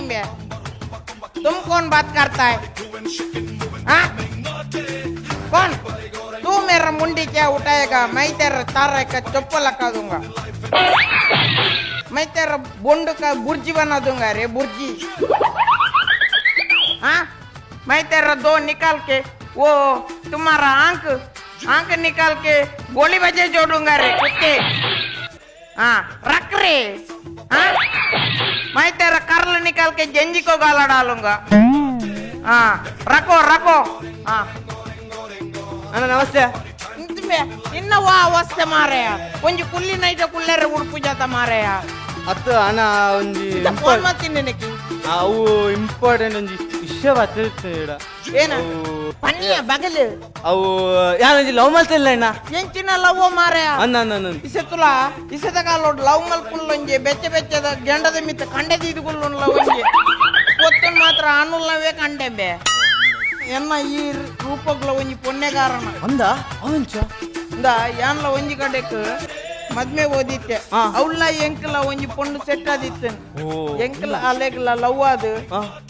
बे तुम कौन बात करता है? हाँ कौन? तू मेरा मुंडी क्या उठाएगा? मैं तेरा तारा का चप्पल लगा दूंगा, मैं तेरा बोंड का बुर्जी बना दूंगा रे बुर्जी। हाँ मैं तेरा दो निकाल के वो तुम्हारा आंख आंख निकाल के गोली बजे जोड़ूंगा रे कुत्ते। हाँ रख रे। हाँ मैं तेरा कर्ल निकाल के जंजी को गाला डालूंगा। हाँ रखो रखो। हाँ ಅಣ್ಣ ನಮಸ್ತೆ. ಇನ್ನ ವಾ ಅವಸ್ಥೆ ಮಾರಾಯ, ಒಂಜಿ ಕುಲ್ಲಿ ನೈಟ ಕುಲ್ಲೆರೆ ಉಡುಪು ಜಾತ ಮಾರಾಯ. ಅತ್ತ ಅಣ್ಣ ಒಂಜಿ ಫೋನ್ ಮಾಡ್ತೀನಿ ನಿನಗೆ. ಅವು ಇಂಪಾರ್ಟೆಂಟ್ ಒಂಜಿ ವಿಷಯ ಬತ್ತಿಡ. ಏನ ಪನ್ನಿಯ ಬಗಲು ಅವು ಯಾನೊಂಜಿ ಲವ್ ಮಲ್ತಿಲ್ಲ ಅಣ್ಣ. ಎಂಚಿನ ಲವ್ ಮಾರಾಯ? ಅಣ್ಣ ಅಣ್ಣ ಇಸೆತುಲ ಇಸೆತ ಕಾಲೋಡ್ ಲವ್ ಮಲ್ಪುಲ್ಲೊಂಜಿ ಬೆಚ್ಚ ಬೆಚ್ಚದ ಗೆಂಡದ ಮಿತ್ತ ಕಂಡೆ ದೀದುಗುಲ್ಲುಲ್ಲ ಒಂಜಿ ಪೊತ್ತನ್ ಮಾತ್ರ ಅನುಲ್ಲವೇ ಕಂಡೆಂಬೆ. ಎನ್ನ ಈ ರೂಪಗ್ಲ ಒಂಜಿ ಪೊನ್ನೆಗಾರನ ಅಂದ ಅವಂಚ ಇಂದ ಯಾನ್ಲ ಒಂಜಿ ಕಡೆಕ್ ಮದ್ಮೆ ಓದಿತ್ತೆ ಅವಳ ಎಂಕಲ ಒಂಜಿ ಪೊಣ್ಣು ಸೆಟ್ ಆದಿತ್ತು. ಎಂಕಲ ಅಲೆಗ್ಲ ಲವ್ ಅದು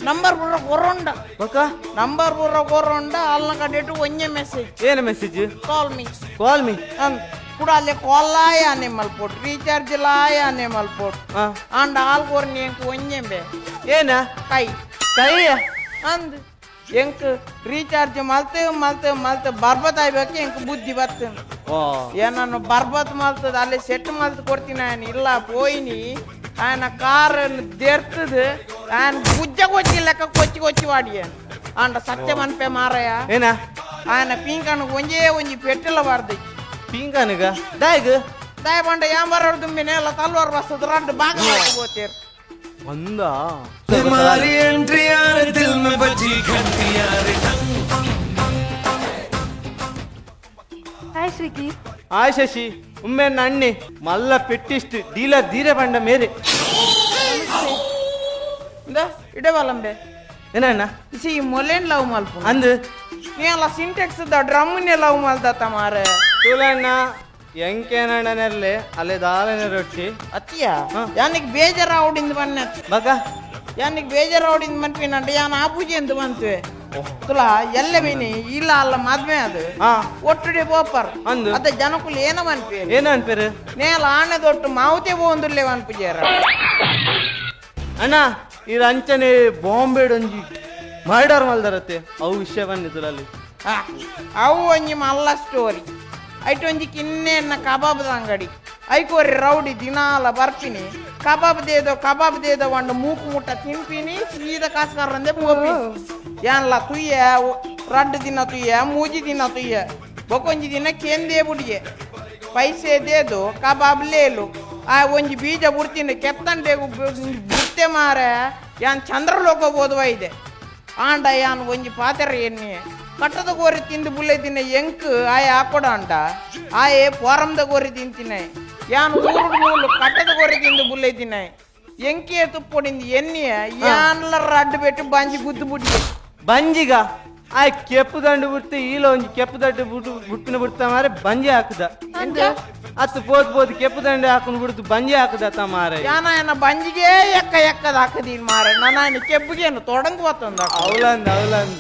ನಂಬರ್ ಪೂರ ಕೊರೊಂಡ ನಂಬರ್ ಪೂರ ಕೊರೊಂಡ ಅಲ್ಲ ಕಡೆಟು ಒಂಜೆ ಮೆಸೇಜ್. ಏನು message? Call me call me ಕೂಡ ಅಲ್ಲೇ ಕಾಲ್ ಆನೆ ಮಲ್ಪೋಟ್ ರೀಚಾರ್ಜ್ ಲಾಯ ಆನೆ ಮಲ್ಪೋಟ್ ಆಂಡ ಆಲ್ ಕೊರ್ನಿ ಎಂಕ್ ಒಂಜೆಂಬೆ. ಏನ ಕೈ ಕೈ ಅಂದ್ ಎಂಕ್ ರೀಚಾರ್ಜ್ ಮಲ್ತು ಮಲ್ತು ಮಲ್ತು ಬರ್ಬತ್ ಆಯ್ಬೇಕು ಎಂಕ್ ಬುದ್ಧಿ ಬರ್ತೇನೆ. ಏನನ್ನು ಬರ್ಬತ್ ಮಲ್ತದ ಅಲ್ಲಿ ಸೆಟ್ ಮಲ್ತು ಕೊಡ್ತೀನಿ ఆయన ಇಲ್ಲ ಪೋಯಿನಿ ఆయన ಕಾರ್ ದೇರ್ತದ ఆయన ಗುಜ್ಜ ಕೊಚ್ಚಿ ಲೆಕ್ಕ ಕೊಚ್ಚಿ ಕೊಚ್ಚಿ ವಾಡಿಯನ್ ಆಂಡ ಸತ್ಯ ಮನ್ಪೆ ಮಾರಯ. ಏನ ఆయన ಪಿಂಕನು ಒಂಜೇ ಒಂಜಿ ಪೆಟ್ಟಲ ಬಾರ್ದು ಪಿಂಕನುಗ ದಾಯಗ್ ದಾಯ ಬಂಡ ಯಾಂ ಬರೋಡು ದುಂಬಿನೆ ಎಲ್ಲ ತಲ್ವಾರ್ ಬಸ್ತದ ರಡ್ಡು ಬಾಗ ಹೋಗ್ತೀರ್ ಅಂದ तुम्हारी एंट्री यार दिल में बजी घंटी यार. ಹಾಯ್ ಶ್ರೀಕಿ. ಹಾಯ್ ಶಶಿ. ಉಮ್ಮೆ ಅಣ್ಣಿ ಮಲ್ಲ ಪೆಟ್ಟಿಸ್ಟ್ ಡೀಲರ್ ಧೀರೆ ಬಂಡ ಮೇರೆ ಇಡೆ ಬಲಂಬೆ. ಏನಣ್ಣ ಇಸಿ ಮೊಲೇನ್ ಲವ್ ಮಲ್ಪು ಅಂದು ನೀ ಅಲ್ಲ ಸಿಂಟೆಕ್ಸ್ the ಡ್ರಮ್ನೆ ಲವ್ ಮಲ್ದತ್ತ ಮಾರೆ ತುಲಣ್ಣ ಎಂಕೇನಣ್ಣನೆರ್ಲೆ ಅಲ್ಲೇ ದಾಲನೆ ರೊಟ್ಟಿ ಅತ್ತಿಯ ಯಾನಿಗೆ ಬೇಜಾರ ಅವಡಿಂದ ಬನ್ನ ಬಗ ಯಾನಿಗೆ ಬೇಜಾರ ಅವಡಿಂದ ಮನ್ಪಿನಂಟ ಯಾನ್ ಆ ಪೂಜೆ ಅಂತ ಬಂತುವೆ ತುಲಾ ಎಲ್ಲ ಮೀನಿ ಇಲ್ಲ ಅಲ್ಲ ಮದ್ವೆ ಅದು ಒಟ್ಟುಡೆ ಪೋಪರ್ ಅಂದು ಅದ ಜನಕುಲು ಏನ ಮನ್ಪೇರು ಏನ ಅನ್ಪೇರು ನೇಲ ಆನೆ ದೊಟ್ಟು ಮಾವುತೆ ಪೋಂದುಲ್ಲೆ ಮನ್ಪುಜೇರ. ಅಣ್ಣ ಈ ಅಂಚನೆ ಬಾಂಬೆ ಒಂಜಿ ಮರ್ಡರ್ ಮಲ್ದರತ್ತೆ ಅವು ವಿಷಯ ಬಂದಿತ್ತು ಅಲ್ಲಿ. ಅವು ಒಂಜಿ ಮಲ್ಲ ಸ್ಟೋರಿ ಐಟ್ ಒಂಜಿ ಕಿನ್ನೆನ್ನ ಕಬಾಬ್ದ ಅಂಗಡಿ ಐಕೋರಿ ರೌಡಿ ದಿನಾಲ ಬರ್ಪಿನಿ ಕಬಾಬ್ ದೇದೋ ಕಬಾಬ್ ದೇದೋ ಒಂದು ಮೂಕು ಮುಟ್ಟ ತಿನ್ಪಿನಿ ಸೀದಾ ಕಾಸ್ಕಾರಂದೆ ಪೋಪಿ ಯಾನ್ಲ ತುಯ್ಯ ರಡ್ಡು ದಿನ ತುಯ್ಯ ಮೂಜಿ ದಿನ ತುಯ್ಯ ಬೊಕೊಂಜಿ ದಿನ ಕೇಂದೇ ಬುಡಿಯೆ ಪೈಸೆ ದೇದು ಕಬಾಬ್ ಲೇಲು ಆ ಒಂಜಿ ಬೀಜ ಬುಡ್ತೀನಿ ಕೆತ್ತಂಡೆ ಬುಡ್ತೆ ಮಾರ ಯಾನ್ ಚಂದ್ರಲೋಕ ಓದುವ ಇದೆ ಆಂಡ ಯಾನ್ ಒಂಜಿ ಪಾತ್ರೆ ಎಣ್ಣೆ ಕಟ್ಟದ ಕೋರಿ ತಿಂದು ಬುಲ್ಲೆ ತಿನ್ನ ಎಂಕ್ ಆಯೆ ಹಾಕೊಡ ಅಂಡ ಆಯೆ ಪೋರಂದ ಕೋರಿ ತಿಂತಿನ ಯಾನ್ ಊರು ಮೂಲು ಕಟ್ಟದ ಕೋರಿ ತಿಂದು ಬುಲ್ಲೆ ತಿನ್ನ ಎಂಕೆ ತುಪ್ಪೊಡಿಂದ ಎಣ್ಣೆ ಯಾನ್ಲ ರಡ್ಡು ಬೆಟ್ಟು ಬಂಜಿ ಗುದ್ದು ಬುಡ್ಡಿ ಬಂಜಿಗ ಆ ಕೆಪ್ಪು ದಂಡು ಬಿಡ್ತು ಈಲ ಒಂಜಿ ಕೆಪ್ಪು ದಂಡು ಬಿಟ್ಟು ಬುಟ್ಟಿನ ಬಿಡ್ತಾ ಮಾರೆ ಬಂಜಿ ಹಾಕುದ ಅತ್ತು ಪೋದ್ ಪೋದ್ ಕೆಪ್ಪು ದಂಡೆ ಹಾಕೊಂಡು ಬಿಡ್ತು ಬಂಜಿ ಹಾಕುದ ತ ಮಾರೆ ಯಾನ ಬಂಜಿಗೆ ಎಕ್ಕ ಎಕ್ಕದ ಹಾಕದೀನ್ ಮಾರೆ ನಾನು ಕೆಪ್ಪುಗೇನು ತೊಡಂಗ್ ಬತ್ತಂದ. ಅವಲಂದ್ ಅವಲಂದ್.